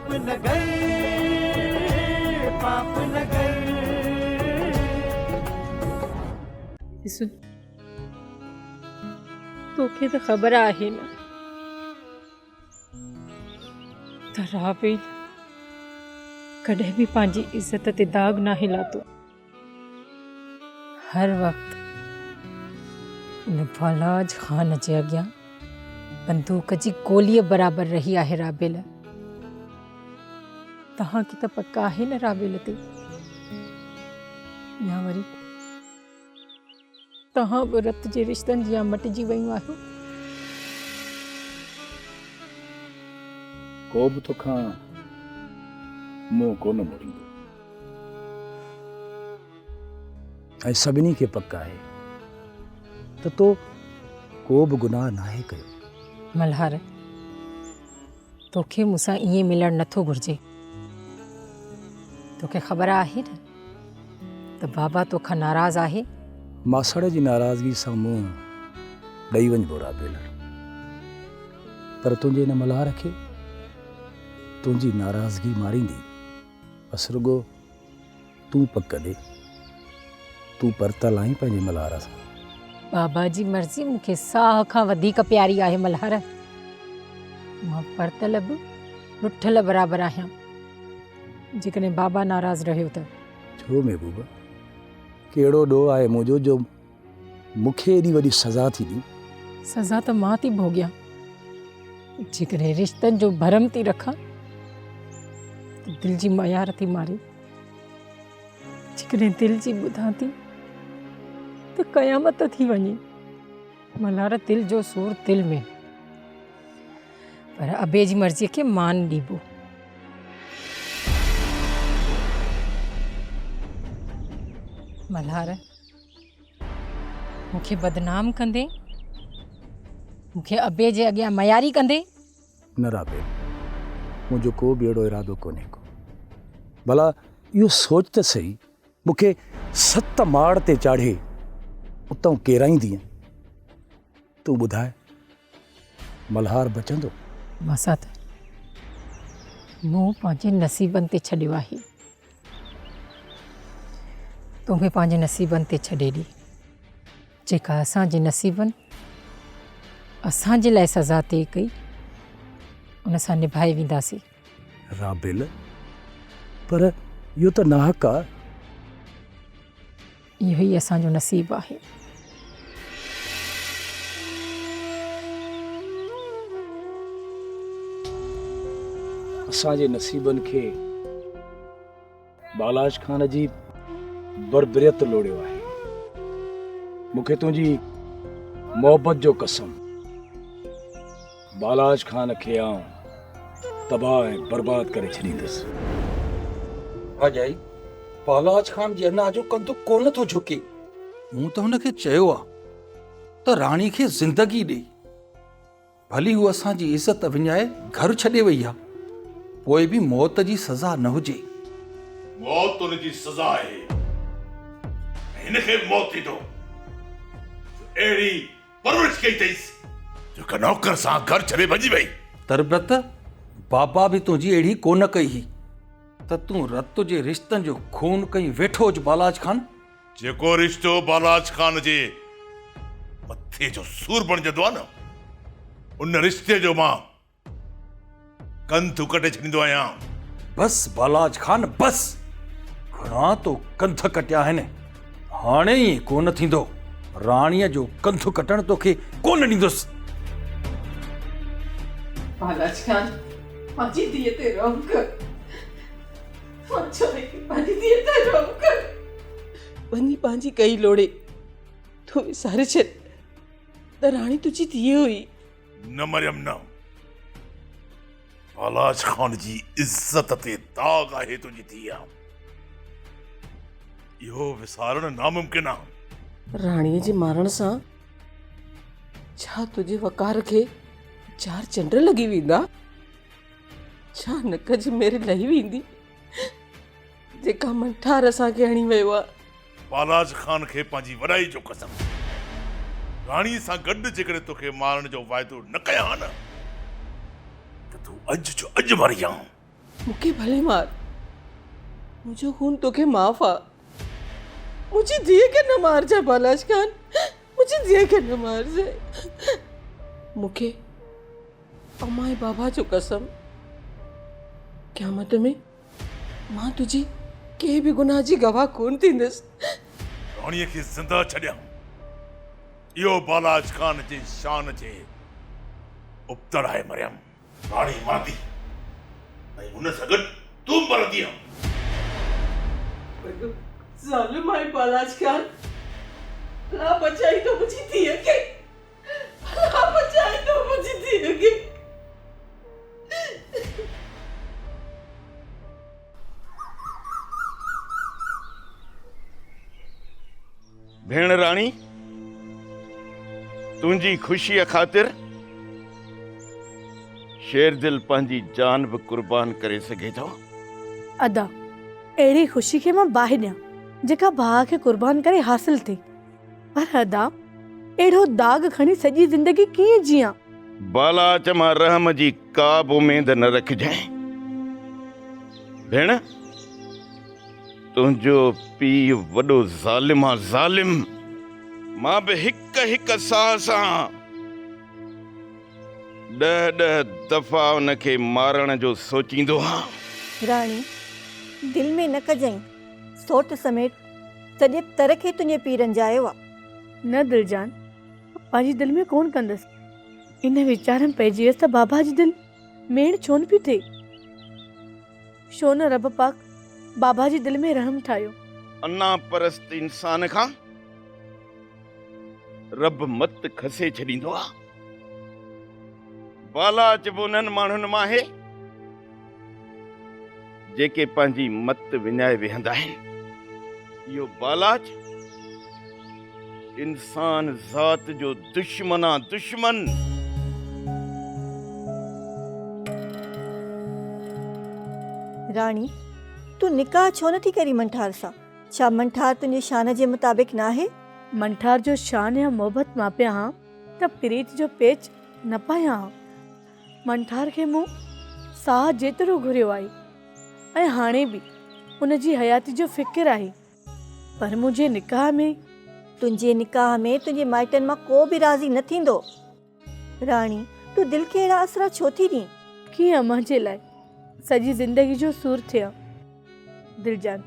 پاپ نگر پاپ نگر. ڏس توکي ته خبر آهي نه ته رابيل ڪڏهن به پنهنجي عزت تي داغ ناهي لاتو. هر وقت ان بالاج خان جي اڳيان بندوق جي گوليء برابر رهي آهي رابيل. توهان کي ته پڪ آهي نه رابيل تي يا وري توهان به رت جي رشتن جيان مٽجي ويون آهيو. ڪو به توکان منهن ڪونه موڙيندو. ۽ سڀني کي پڪ آهي ته تو ڪو به گناهه ناهي ڪيو. ملهار، توکي مون سان ائين ملڻ نٿو گهرجي. توکي خبر آهي نه ته بابا توکان ناراض آهي. ماسڙ جي ناراضگي سان منهن ڏئي وڃبو رابيل، پر تنهنجي ان ملهار کي تنهنجي ناراضگي ماريندي. بس رڳو تون پڪ ڏي، تون پرتل آهين پنهنجي ملهار سان. بابا جي مرضي مون کي ساهه کان وڌيڪ پياري آهي ملهار. مان پرتل به رٺل برابر آهيان. جيڪڏهن بابا ناراض رهيو ته. ڇو محبوبه، ڪهڙو ڏوهه آهي منهنجو جو مون کي ايڏي وڏي سزا ٿي ڏين؟ سزا ته مان ٿي ڀوڳيان. جيڪڏهن رشتن جو ڀرم ٿي رکان ته دل جي ميار ٿي ماري. جيڪڏهن دل جي ٻڌان ٿي ته قيامت ٿي وڃي. ملهار دل جو سور دل ۾، پر ابي جي مرضيء کي مان ڏبو. ملهار مون کي بدنام ڪندين؟ مون کي ابي جي اڳيان مياري ڪندين؟ نه رابيل، منهنجو ڪو به اهڙو ارادو ڪونهي ڪو. ڀلا اهو سوچ ته سهي، مون کي ست ماڙ تي چاڙهي اتئون ڪيرائيندينء؟ تون ٻڌاء، ملهار بچندو؟ ماسات، مون پنهنجي نصيبن تي ڇڏيو آهي. تون به پنهنجي نصيبن تي ڇڏي ڏي. جيڪا اسان جي نصيبن اسان جي لاء سزا طئي ڪئي، ان سان نڀائي وينداسين. رابيل، پر اهو ته ناحق آ. اهو ئي اسان جو نصيب آهي. اسان جي نصيبن کي بالاچ خان جي بربريت لوڙيو آهي. مون کي تنهنجي محبت جو قسم، بالاچ خان کي آئون تباهه ۽ برباد ڪري ڇڏيندس. ڀاڄائي، بالاچ خان جي انا جو ڪنڌ ڪونه ٿو جهڪي. مون ته هن کي چيو آ ته راڻي کي زندگي ڏي. ڀلي هو اسان جي عزت وڃائي گهر ڇڏي وئي آ، پوء به موت جي سزا نه هجي. موت ان جي سزا آهي ۽ هن کي به موت ٿيندو جو اهڙي پرورش ڪئي اٿئيس جو هڪ نوڪر سان گهر ڇڏي ڀڄي وئي. تربيت بابا به تنهنجي اهڙي ڪونه ڪئي هئي ته تون رت جي رشتن جو خون ڪئين ويٺو هج بالاچ خان. جيڪو رشتو بالاچ خان جي مٿي جو سور بڻجندو آهي نه ان رشتي جو مان ڪنڌ ڪٽي ڇڏيندو آهيان. بس بالاچ خان بس! گهڻا تو ڪنڌ ڪٽيا آهن، هاڻي ائين ڪونه ٿيندو. راڻيء جو ڪنڌ ڪٽڻ توکي ڪونه ڏيندس. بالاچ خان پنهنجي ڌيء تي رحم ڪر. مان چوين ٿي پنهنجي ڌيء تي رحم ڪر. وڃي پنهنجي ڪئي لوڙي تون وساري ڇڏ ته راڻي تنهنجي ڌيء هئي. نه مريم نه، بالاچ خان جي عزت تي داغ آهي تنهنجي ڌيء، اهو وسارڻ ناممڪن آ. راڻيء جي مارڻ سان ڇا تنهنجي وقار کي چار چنڊ لڳي ويندا؟ ڇا نڪ جي مير لهي ويندي جيڪا منٺار اسان کي هڻي ويو آ؟ بالاچ خان کي پنهنجي وڏائي جو قسم، راڻي سان گڏ جيڪڏهن توکي مارڻ جو واعدو نه ڪيان ها نه ته تون اڄ جو اڄ مري هان. مون کي ڀلي مار، منهنجو خون توکي معاف آ. منهنجي ڌيء کي نه مارجانء بالاچ خان، منهنجي ڌيء کي نه مارجانء. مون کي امان ۽ بابا جو قسم، قيامت ۾ مان تنهنجي ڪنهن به گناهه جي گواهه ڪونه ٿيندس. راڻيء کي زنده ڇڏيان، اهو بالاچ خان جي شان جي ابتڙ آهي مريم. راڻي مرندي ۽ ان سان گڏ تون به مرندينء. وڏو ظالم آهين بالاچ خان، الله بچائيندو منهنجي ڌيء کي، الله بچائيندو منهنجي ڌيء کي. ڀيڻ راڻي، تنهنجي خوشيء خاطر شيردل پنهنجي جان به قربان ڪري سگهي ٿو. ادا، اهڙي خوشي کي مان باهه ڏيان، جيڪا ڀاء کي قربان ڪري حاصل ٿئي. پر ادا، اهڙو داغ کڻي سڄي زندگي ڪيئن جيئان؟ بالاچ مان رحم جي ڪا به اميد نه رکجانء. ڀيڻ! تنهنجو پيء وڏو ظالم آ ظالم. مان به هڪ هڪ ساهه سان ڏهه ڏهه دفعا ان کي مارڻ جو سوچيندو هان. راڻي، دل ۾ نه ڪجئين، سوٽ سميت سڄي تر کي تنهنجي پيء رنجايو آ. نه دلجان، پنهنجي دل ۾ ڪونه ڪندس. ان ويچار ۾ پئجي ويس ته بابا جي دل ميڻ ڇو نه پئي ٿئي. ڇو نه رب پاڪ بابا جي دل ۾ رحم ٺاهيو. انا پرست انسان کان رب مت کسي ڇڏيندو آ. بالاچ به انهن ماڻهن مان آهي جيڪي پنهنجي مت وڃائي ويهندا آهن. اهو بالاچ انسان ذات جو دشمن آ دشمن. راڻي، تون نڪاح ڇو نٿي ڪرين منٺار سان؟ ڇا منٺار تنهنجي شان جي مطابق ناهي؟ منٺار جو شان يا محبت ماپيان ها ته پريت جو پيچ نه پايان ها. منٺار کي مون ساهه جيترو گهريو آهي ۽ هاڻي به ان جي حياتي جو فڪر آهي. پر منهنجي نڪاح ۾. تنهنجي نڪاح ۾ تنهنجي مائٽن مان ڪو به راضي نه ٿيندو. راڻي، تون دل کي اهڙا آسرا ڇو ٿي ڏين؟ ڪيئن امان جي لاء سڄي زندگي جو سور ٿيان. دلجان،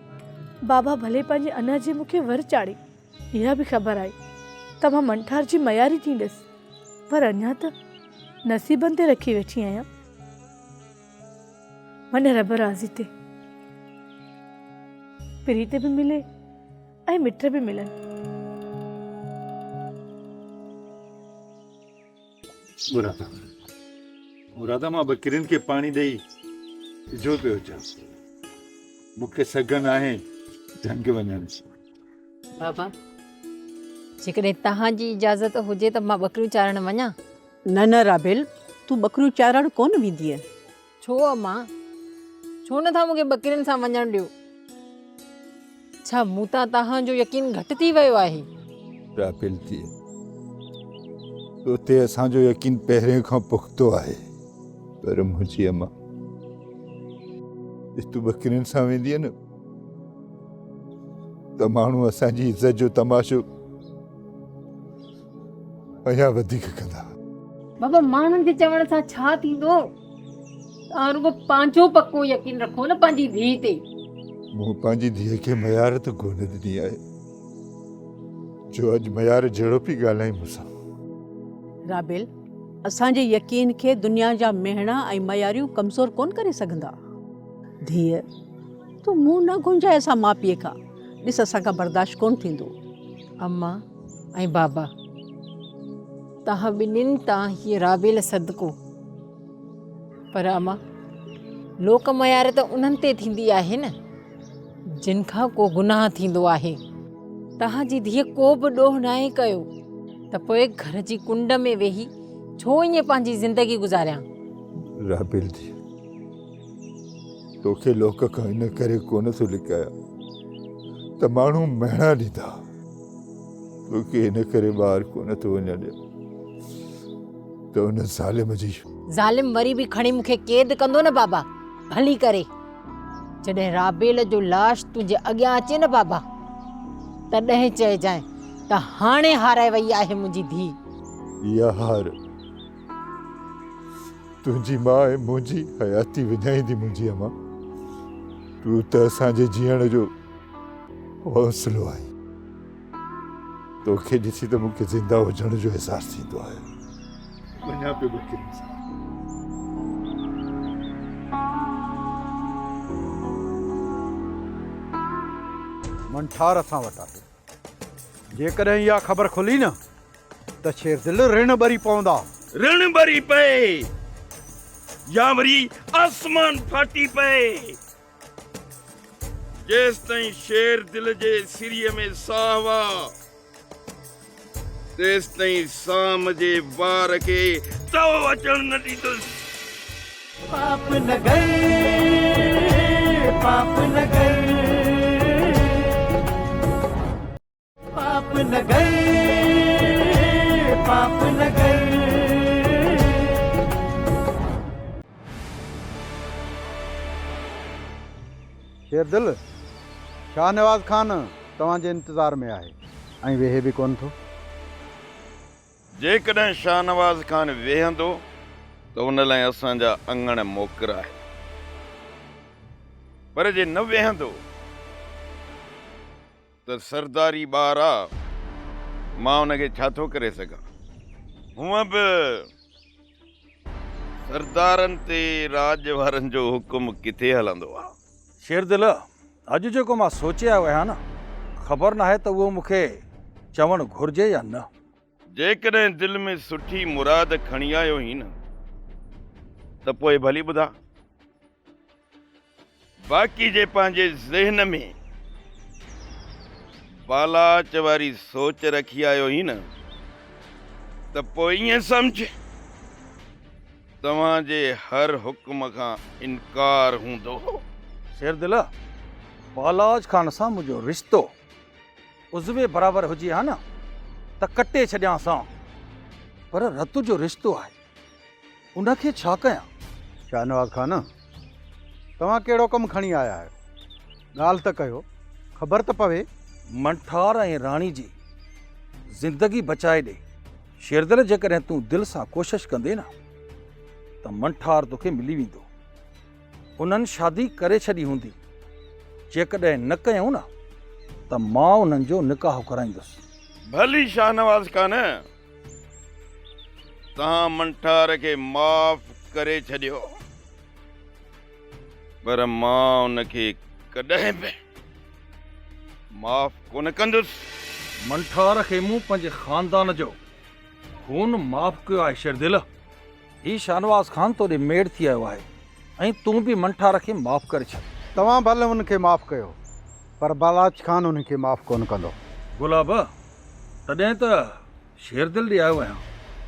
بابا ڀلي پنهنجي انا جي مون کي ور چاڙهي، اها به خبر آهي ته مان منٺار جي مياري ٿيندس، پر اڃا ته نصيبن تي رکي ويٺي آهيان. وڃ رب راضي ٿي. پريت به ملي ۽ مٽ به ملن. مرادا مرادا مان ٻڪرين کي پاڻي ڏئي اجهو پيو اچان. مون کي سگهه ناهي جهنگ وڃڻ جي. بابا جيڪڏهن توهان جي اجازت هجي ته مان ٻڪريون چارڻ وڃان؟ نه نه رابيل، تون ٻڪريون چارڻ ڪونه ويندينء. ڇو امان؟ ڇو نه ٿا مون کي ٻڪرين سان وڃڻ ڏيو؟ ڇا مون تان توهان جو يقين گهٽ ٿي ويو آهي؟ رابيل ڌيء، تو تي اسان جو يقين پهرين کان پختو آهي، پر منهنجي امان، جي تون ٻڪرين سان ويندينء نه ته ماڻهو اسان جي عزت جو تماشو اڃا وڌيڪ ڪندا. بابا ماڻهن جي چوڻ سان ڇا ٿيندو؟ توهان رڳو پنهنجو پڪو يقين رکو نه پنهنجي ڌيء تي. مون پنهنجي ڌيء کي ميار ته ڪونه ڏني آهي جو اڄ ميار جهڙو پئي ڳالهائين مون سان. رابيل، اسان جي يقين کي دنيا جا مهڻا ۽ مياريون ڪمزور ڪونه ڪري سگهندا. ڌيء، تون منهن نه گهنجاء اسان ماء پيء کان، ڏس اسان کان برداشت ڪونه ٿيندو. اما ۽ بابا توهان ٻنهين تان هيء رابيل صدقو. پر اما لوڪ ميار ته انهن تي ٿيندي آهي نه جن کان ڪو گناهه ٿيندو آهي. توهان جي ڌيء ڪو به ڏوهه ناهي ڪيو ته پوء گهر جي ڪنڊ ۾ ويهي ڇو ائين پنهنجي زندگي گذاريان. رابيل ڌيء توکي لوڪ کان ان ڪري ڪونه ٿو لڪايان ته ماڻهو مهڻا ڏيندا. توکي ان ڪري ٻاهر ڪونه ٿو وڃڻ ڏيان ته ان ظالم جي. ظالم وري به کڻي مون کي قيد ڪندو نه بابا. ڀلي ڪري جڏهن رابيل جو لاش تنهنجي اڳيان اچي نه بابا تڏهن چئجانء ته هاڻي هارائي وئي آهي منهنجي ڌيء. اها هار تنهنجي ماء ۽ منهنجي حياتي وڃائيندي منهنجي امان. تون ته اسان جي جيئڻ جو حوصلو آهين. توکي ڏسي ته مون کي زنده هجڻ جو احساس ٿيندو آهي. وڃان پيو ٻڪرين سان. منٺار اسان وٽ آهي. جيڪڏهن اها خبر کلي نه ته شيردل رڻ ٻري پوندا. رڻ ٻري پئي يا وري آسمان ڦاٽي پئي. جيستائين شير دل جي سري ۾ ساهه آ، تيستائين سام جي وار کي تئو اچڻ نه ڏيندس. پاپ نگر پاپ نگر پاپ نگر پاپ نگر. شيردل، شاهنواز خان توهان جي انتظار ۾ آهي ۽ ويهي به ڪونه ٿو. جيڪڏهن شاهنواز خان ويهندو ته ان لاء اسان جا اڱڻ موڪر آهن پر جي نه ويهندو ته سرداري ٻار آ، مان ان کي ڇا ٿو ڪري سگهان. هونء به سردارن تي راڄ وارن جو حڪم ڪٿي هلندو آ. شيردل، اڄ جيڪو مان سوچي آيو آهيان نه، خبر ناهي ته اهو مون کي چوڻ گهرجي يا نه. جيڪڏهن دل ۾ سٺي مراد کڻي آيو هين نه ته پوء ڀلي ٻڌاء. باقي جي پنهنجي ذهن ۾ بالاچ واري سوچ رکي آيو هين نه ته پوء ائين سمجهه توهان جي هر حڪم کان انڪار هوندو. شيردل، بالاچ خان سان منهنجو رشتو عضوي برابر هجي ها نه ته ڪٽي ڇڏيانس ها، پر رت جو رشتو آهي. ان کي ڇا ڪيان؟ شاهنواز خان، توهان ڪهڙو ڪم کڻي آيا آهيو؟ ڳالهه ته ڪيو، خبر ته پوي. منٺار ۽ راڻي جي زندگي بچائي ڏي. شيردل جيڪڏهن تون دل سان ڪوشش ڪندين نه ته منٺار توکي ملي ويندو. انهن شادي ڪري ڇڏي هوندي. جيڪڏهن نه ڪيائون نه ته مان انهن جو نڪاح ڪرائيندس. ڀلي شاهنواز خان، توهان منٺار کي معاف ڪري ڇڏيو پر مان ان کي ڪڏهن به معاف ڪونه ڪندس. منٺار کي مون پنهنجي خاندان جو خون معاف ڪيو آهي شيردل. هي شاهنواز خان تو ڏي ميڙ ٿي آيو آهي ۽ تون به منٺار کي معاف ڪري ڇڏ. توهان ڀل ان کي معاف ڪيو پر بالاچ خان ان کي معاف ڪونه ڪندو. گلاب، تڏهن ته شيردل ڏي آيو آهيان.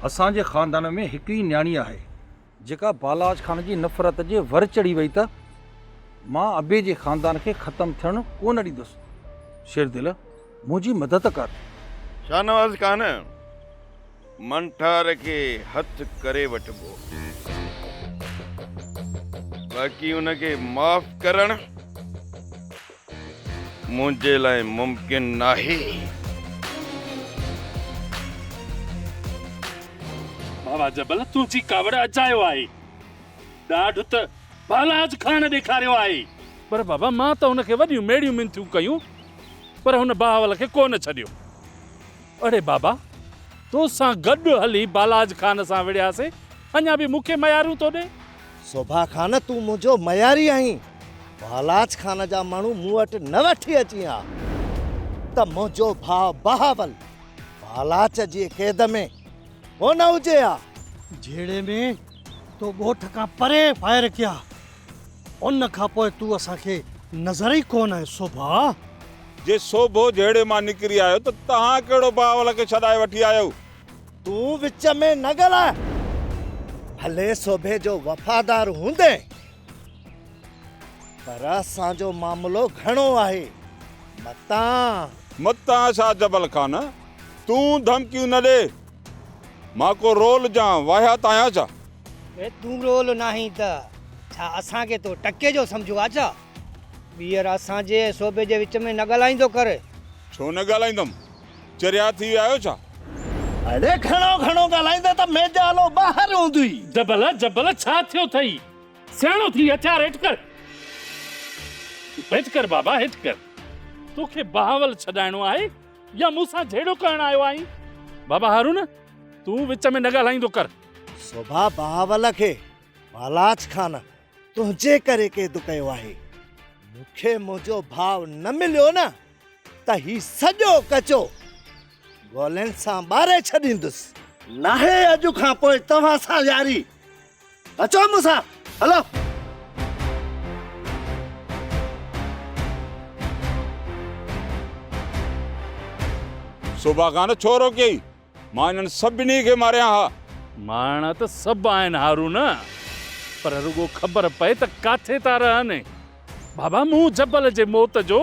اسان جي خاندان ۾ هڪ ئي نياڻي آهي، جيڪا بالاچ خان جي نفرت جي ور چڙهي وئي ته مان ابي جي خاندان کي ختم ٿيڻ ڪونه ڏيندس. شيردل، منهنجي مدد ڪر. شاهنواز خان، منٺار کي هٿ ڪري وٺبو. باقي ان کي معاف ڪرڻ منهنجي لاء ممڪن ناهي. بابا جبل تنهنجي ڪاوڙ اجايو آهي. ڏاڍ ته بالاچ خان ڏيکاريو آهي. پر بابا مان ته هن کي وڏيون ميڙيون منٿيون ڪيون پر هن بهاول کي ڪو نه ڇڏيو. اڙي بابا تو سان گڏ هلي بالاچ خان سان وڙهياسين اڃا به مون کي ميارون ٿو ڏي. سوڀا خان تون منهنجو مياري آهين. بالاچ خان جا ماڻهو مون وٽ نه وٺي اچين ها ته منهنجو ڀاء بهاول بالاچ جي قيد ۾ ڪونه هجي ها. جهيڙي ۾ تو ڳوٺ کان پري فائر ڪيا، ان کان پوء تون اسان کي نظر ئي ڪونه آئين سوڀا. جي سوڀو جهيڙي مان نڪري آيو ته توهان ڪهڙو بهاول کي ڇڏائي وٺي آيؤ؟ تون وچ ۾ نه ڳالهاء، ڀلي سوڀي جو وفادار هوندين، پر اسان جو معاملو گهڻو آهي، متان. متان ڇا جبل خان، تون ڌمڪيون نه ڏي. مان ڪو رول جان واهيات آهيان ڇا؟ اي تون رول ناهين ته ڇا اسان کي تو ٽڪي جو سمجهيو آ ڇا؟ ٻيهر اسان جي ۽ صوبي جي وچ ۾ نه ڳالهائيندو ڪر. ڇو نه ڳالهائيندم؟ چريا ٿي ويا آهيو ڇا؟ اڙي گهڻو گهڻو ڳالهائيندين ته ميڄالو ٻاهر هوندئي. جبل، جبل ڇا ٿيو اٿئي؟ سياڻو ٿي هٿيار هيٺ ڪر. هيٺ ڪر بابا هيٺ ڪر. توکي بهاول ڇڏائڻو آهي يا مون سان جهيڙو ڪرڻ آيو آهين؟ بابا هارون، تون وچ ۾ نه ڳالهائيندو ڪر. سوڀا بهاول کي بالاچ خان تنهنجي ڪري قيد ڪيو آهي. مون کي منهنجو ڀاء نه مليو نه ته هي سڄو ڪچو گولين سان ٻاري ڇڏيندس. ناهي اڄ کان پوء توهان سان ياري. اچو مون سان هلو. صبح کان ڇو روڪيئي؟ مان انهن سڀني کي ماريان ها. مارڻا ته سڀ آهن هارون، پر رڳو خبر پئي ته ڪاٿي ٿا رهن. بابا مون جبل جي موت جو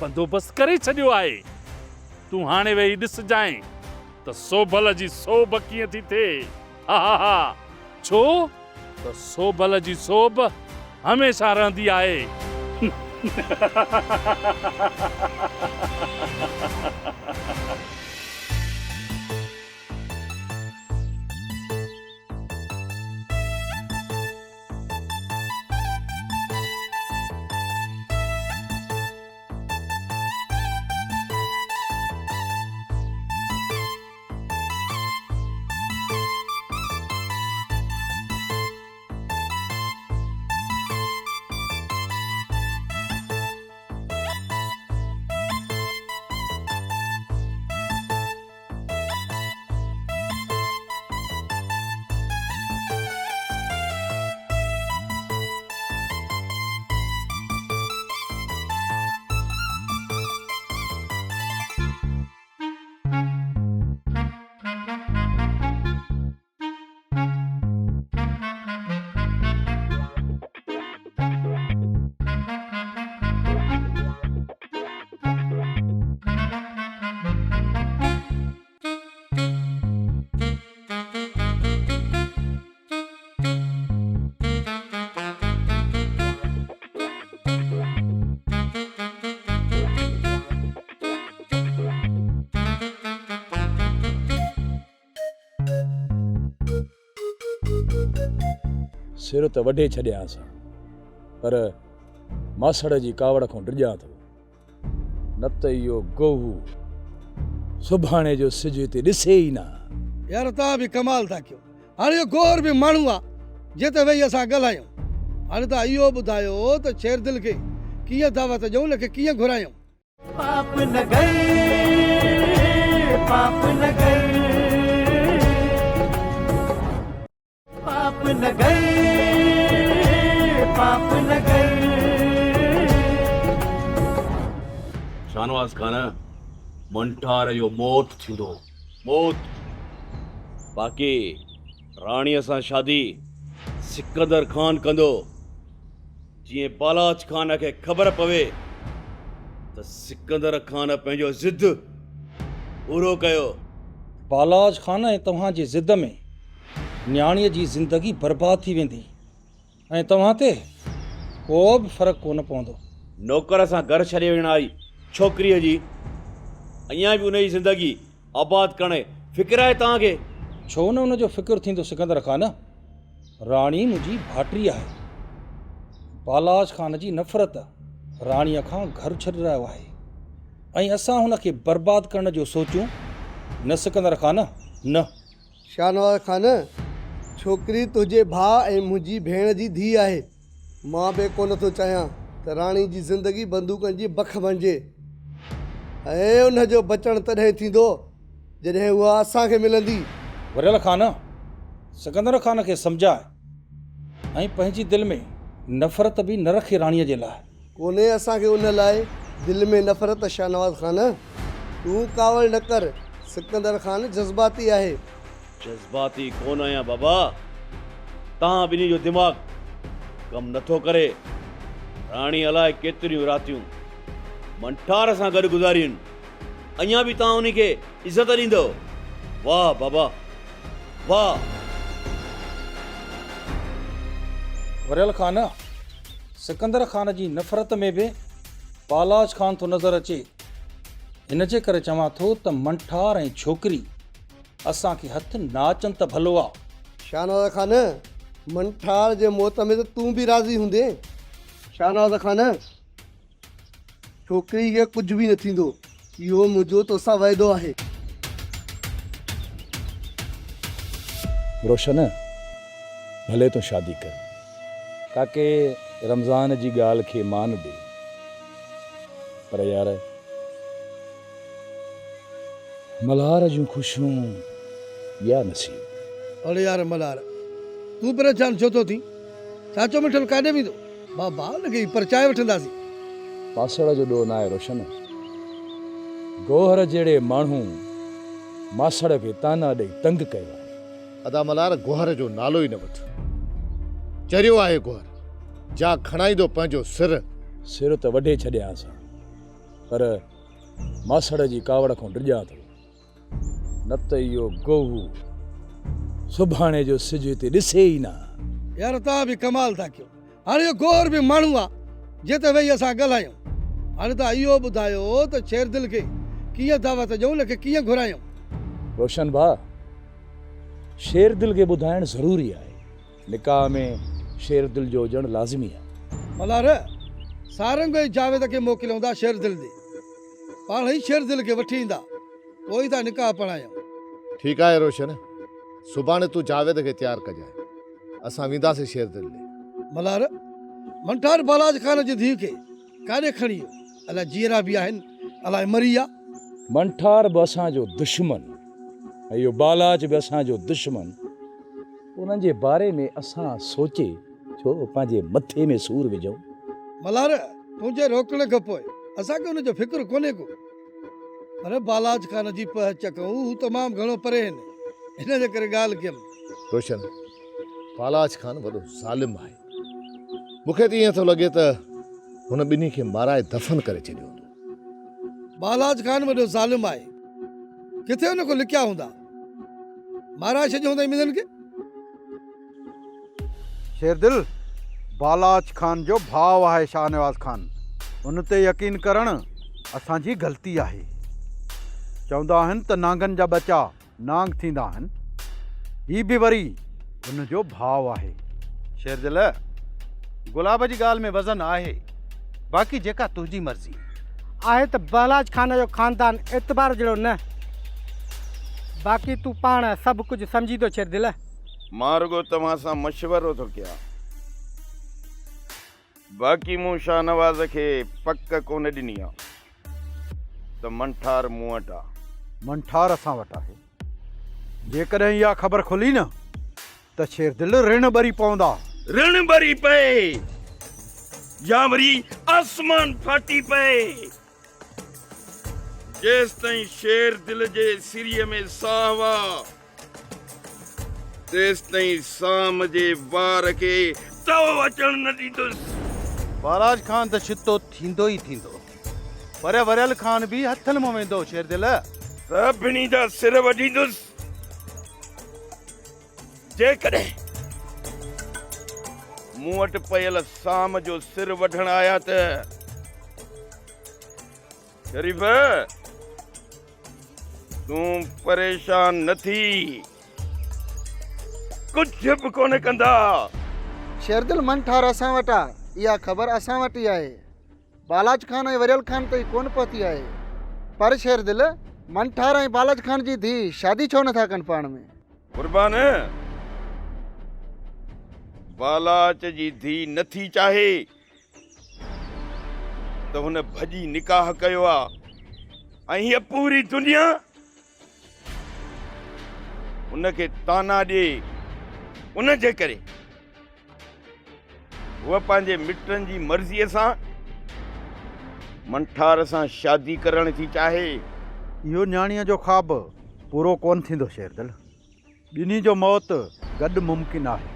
بندوبست ڪري ڇڏيو آهي. تون هاڻي ويهي ڏسجانء ته سوڀل جي سوڀ ڪيئن ٿي ٿئي. ها ها ها، ڇو ته سوڀل جي سوڀ هميشه رهندي آهي. سر ته وڍي ڇڏيانس ها، پر ماسڙ جي ڪاوڙ کان ڊڄان ٿو، نه ته اهو گوهو سڀاڻي جو سج هتي ڏسي ئي نه ها. يار توهان به ڪمال ٿا ڪيو. هاڻي اهو گوهر به ماڻهو آ، جنهن تي ويهي اسان ڳالهايون. هاڻي توهان اهو ٻڌايو ته شيردل کي ڪيئن دعوت ڏيون، ان کي ڪيئن گهرايون؟ پاپ نگر پاپ نگر پاپ نگر پاپ نگر. شاهنواز خان منٺار جو موت ٿيندو موت باقي راڻيء سان شادي سڪندر خان ڪندو. جيئن بالاچ خان کي خبر پوي ته سڪندر خان پنهنجو ضد پورو ڪيو. بالاچ خان ۽ توهان جي ضد ۾ نياڻيء جي زندگي برباد ٿي ويندي ۽ توهان تي ڪو به فرق ڪونه پوندو. نوڪر سان گهر ڇڏي وڃڻ واري ڇوڪريء جي اڃا به ان جي زندگي آباد ڪرڻ جو فڪر آهي توهان کي؟ ڇو نه ان جو فڪر ٿيندو سڪندر خان، راڻي منهنجي ڀائٽي آهي. بالاچ خان جي نفرت راڻيء کان گهر ڇڏرايو آهي ۽ اسان هن کي برباد ڪرڻ جو سوچيون؟ نه سڪندر خان، نه. شاهنواز خان، ڇوڪري تنهنجي ڀاء ۽ منهنجي ڀيڻ جي ڌيء آهي. مان به ڪونه ٿو چاهيان ته راڻي جي زندگي بندوقن جي بک بڻجي ۽ ان جو بچڻ تڏهن ٿيندو جڏهن اها اسان کي ملندي. وريل خان، سڪندر خان کي سمجهاء ۽ پنهنجي دل ۾ نفرت به نه رکي راڻيء جي لاء. ڪونهي اسان کي ان لاء دل ۾ نفرت شاهنواز خان، تون ڪاوڙ نه ڪر، سڪندر خان جذباتي آهي. جذباتي ڪونه آهيان بابا، توهان ٻنهي جو دماغ ڪم نه ٿو ڪري. راڻي الائي ڪيتريون راتيون منٺار سان گڏ گذاريون، اڃا به توهان انهي کي عزت ڏيندؤ؟ واهه بابا واهه. وريل خان، سڪندر خان جي نفرت ۾ به بالاچ خان ٿو نظر اچي. ان جي ڪري چوان ٿو ته منٺار ۽ ڇوڪري اسان کي هٿ نه اچن ته ڀلو آ. شاهنواز خان، منٺار جي موت ۾ ته تون به راضي هوندين. شاهنواز خان، ڇوڪري کي ڪجهه به نه ٿيندو، اهو منهنجو توسان وعدو آهي. روشن، ڀلي تون شادي ڪر. ڪاڪي رمضان جي ڳالهه کي مان ڏي. پر يار، ملهار جون خوشيون يا نصيب. اڙي يار ملهار، تون پريشان ڇو ٿو ٿين؟ چاچو مٺل ڪاڏي ويندو؟ بابا ان کي ئي پرچائي وٺنداسين. پاسڙ جو ڏوهه ناهي روشن. گوهر جهڙي ماڻهو ماسڙ کي طعنا ڏئي تنگ ڪيو آهي. ادا ملهار گوهر جو نالو ئي نه وٺ. چريو آهي گوهر. جا کڻائيندو پنهنجو سر. سر ته وڍي ڇڏيانس ها پر ماسڙ جي ڪاوڙ کان ڊڄان ٿو. نه ته اهو گوهو سڀاڻي جو سج هتي ڏسي ئي نه. يار توهان به ڪمال ٿا ڪيو. هاڻي اهو گوهر به ماڻهو آ جنهن تي ويهي اسان ڳالهايون. هاڻي توهان اهو ٻڌايو ته شيردل کي ڪيئن دعوت ڏيون ان کي ڪيئن گهرايون. روشن ڀاء شيردل کي ٻڌائڻ ضروري آهي. نڪاح ۾ شيردل جو هجڻ لازمي آهي. ملهار، سارنگ ۽ جاويد کي موڪليون ٿا شيردل ڏي. پاڻ ئي شيردل کي وٺي ايندا، پوء ئي ٿا نڪاح پڙهايون. ٺيڪ آهي روشن، سڀاڻي تون جاويد کي تيار ڪجانء، اسان وينداسين شيردل ڏي. ملهار، منٺار بالاچ خان جي ڌيء کي ڪاڏي کڻي ويو؟ الائي جيئرا به آهن، الائي مري ويا. منٺار به اسان جو دشمن ۽ اهو بالاچ به اسان جو دشمن، انهن جي باري ۾ اسان سوچي ڇو پنهنجي مٿي ۾ سور وجهون؟ ملهار، تنهنجي روڪڻ کان پوء اسان کي ان جو فڪر ڪونهي ڪو. پر بالاچ خان جي پهچ کان هو تمام گهڻو پري هن، ان جي ڪري ڳالهه ڪيم. روشن، بالاچ خان وڏو ظالم آهي. مون کي ته ائين ٿو لڳي ته هن ٻنهي کي مارائي دفن ڪري ڇڏيو هوندو. بالاچ خان وڏو ظالم آهي. ڪٿي هن کان لڪيا هوندا. مارائي ڇڏيو هوندائين ٻنهن کي. شيردل، بالاچ خان جو ڀاء آهي شاهنواز خان. ان تي يقين ڪرڻ اسان جي غلطي آهي. چوندا آهن ته نانگن جا ٻچا نانگ ٿيندا آهن. هي به وري ان جو ڀاء آهي. شيردل، گلاب جي ڳالهه ۾ وزن آهي، باقي جيڪا تنهنجي مرضي. آهي ته بهلاج خان جو خاندان اعتبار جهڙو نه، باقي تون پاڻ سڀ ڪجهه سمجهين ٿو شيردل. مان رڳو توهان سان مشورو ٿو ڪيان. باقي مون شاهنواز کي پڪ ڪونه ڏني آ ته منٺار مون وٽ آ. منٺار اسان وٽ آهي. جيڪڏهن اها خبر کلي نه ته شيردل رڻ ٻري پوندا. رڻ ٻري پئي يا وري آسمان ڦاٽي پئي. جيستائين شيردل جي سري ۾ ساهه آ. تيستائين سام جي وار کي تئو اچڻ نه ڏيندس. بالاچ خان ته ڇتو ٿيندو ئي ٿيندو، پر وريل خان به هٿن مان ويندو شيردل. سڀني جا سر وڍيندس، جيڪڏهن مون وٽ پيل سام جو سر وڍڻ آيا ته شريف! تون پريشان نه ٿي، ڪجهه به ڪونه ڪندا. شيردل منٺار اسان وٽ آ، اها خبر اسان وٽ ئي آهي. بالاچ خان ۽ وريل خان تائين ڪونه پهتي آهي. پر شيردل، منٺار ۽ بالاچ خان جي ڌيء شادي ڇو نٿا ڪن پاڻ ۾؟ قربان، بالاچ جي ڌيء نٿي چاهي ته هن ڀڄي نڪاح ڪيو آ ۽ هيء پوري دنيا هن کي طعنا ڏئي ان جي ڪري هوء پنهنجي مٽن جي مرضيء سان منٺار سان شادي ڪرڻ ٿي چاهي. اهو نياڻيء جو خواب پورو ڪونه ٿيندو شيردل. ٻنهي جو موت گڏ ممڪن آهي.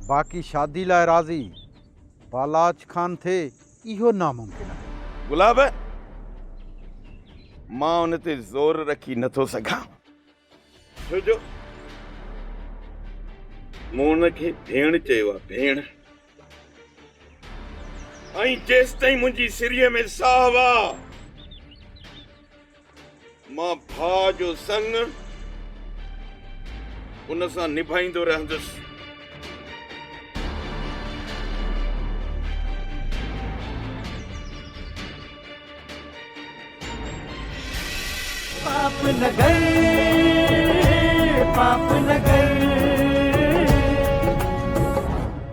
باقي شادي لاء راضي بالاچ خان ٿئي اهو ناممڪن آهي. گلاب، مان ان تي زور رکي نه ٿو سگهان. ڇو جو مون ان کي ڀيڻ چيو آهي، ڀيڻ. ۽ جيستائين منهنجي سري ۾ ساهه آ، مان ڀاء جو سڱ ان سان نڀائيندو رهندس. پاپ نگر، پاپ نگر.